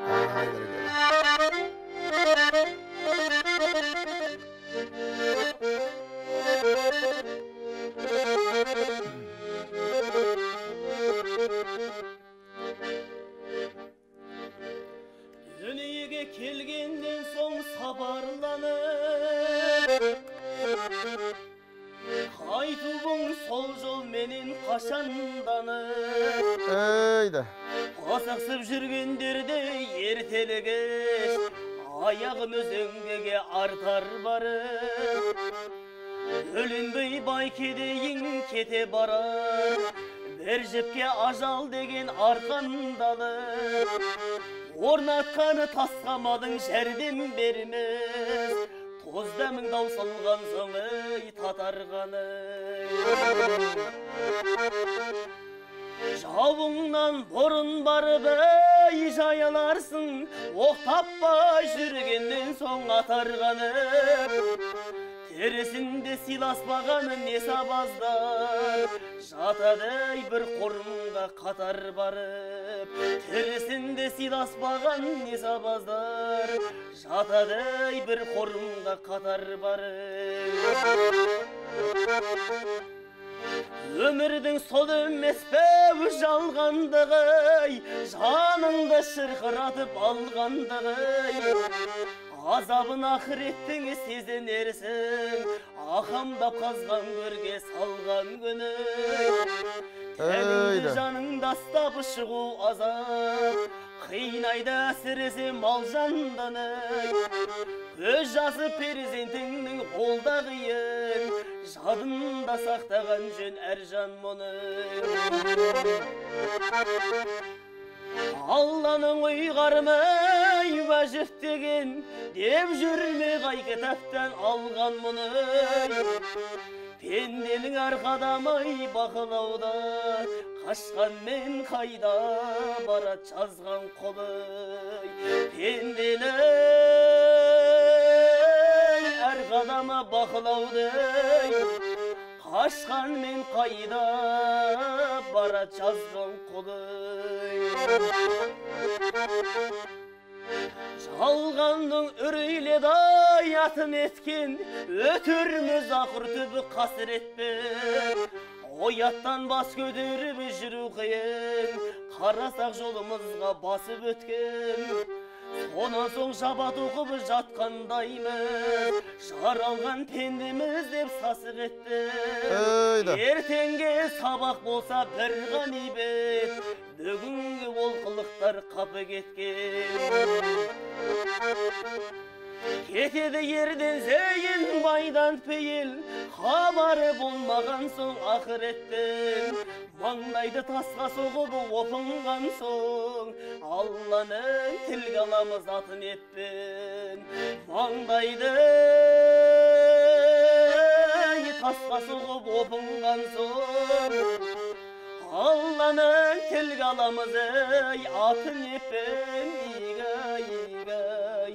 Ай, бәрекелді. Дүниеге келгеннен соң сабарланып, қайтуың сол жолменен қашанданып, Ейді. Асықсып жүргендерде ертелі кеш, аяғым үзеңгіге артар барып, бөлінбей бай кедейің кете барар, бір жіпке ажал деген арқандалып, орнатқаны тасқамадың жәрдем бермес, тоз дәмің таусылған соң ей татарғаны. Жауыңнан бұрын барып ей жаяларсың, оқ таппай жүргеннен соң атарғанып. Терісінде сыйласпағаны не сабаздар, жатады ей бір қорымға қатар барып. Терісінде сыйласпаған не сабаздар, жатады ей бір қорымға қатар барып. Өмірдің сол емес пе жалғандығы, жаныңды шырқыратып алғандығы. Азабын ақыреттің сезінерсің, ақамдап қазған көрге салған күні. Тәніңді жаныңды астап шығу азап, қинайды әсіресе мал жандыны. Көз жасы перзентіңнің қолда қиын, жадында сақтаған жөн әр жан мұны. Алланың ұйғарымы уәжіп деген, деп жүрме қай кітаптан алған мұны. Пенденің әр қадамы бақылауда, қашқанмен қайда барады жазған құлы. Пенденің әр қадамы бақылауда, қашқанмен қайда барады жазған құлы. Жалғанның үрейледі атын еткен, өтірміз ақыр түбі қасіретпен. Ояттан бас көтеріп жүру қиын, қарасақ жолымызға басып өткен. Сонан соң жаба тоқып жатқандаймыз, жаралған пендеміз деп сасық етті. Ертеңге сабақ болса бір ғанибет, бүгінгі олқылықтар қапы кеткен. Кетеді ерден зейін байдан пейіл, хабары болмаған соң ақыреттен. Маңдайды тасқа соғып опынған соң, Алланың тілге аламыз атын еппен. Маңдайды тасқа соғып опынған соң, Алланың тілге аламыз ей атын еппен. Игай, игай.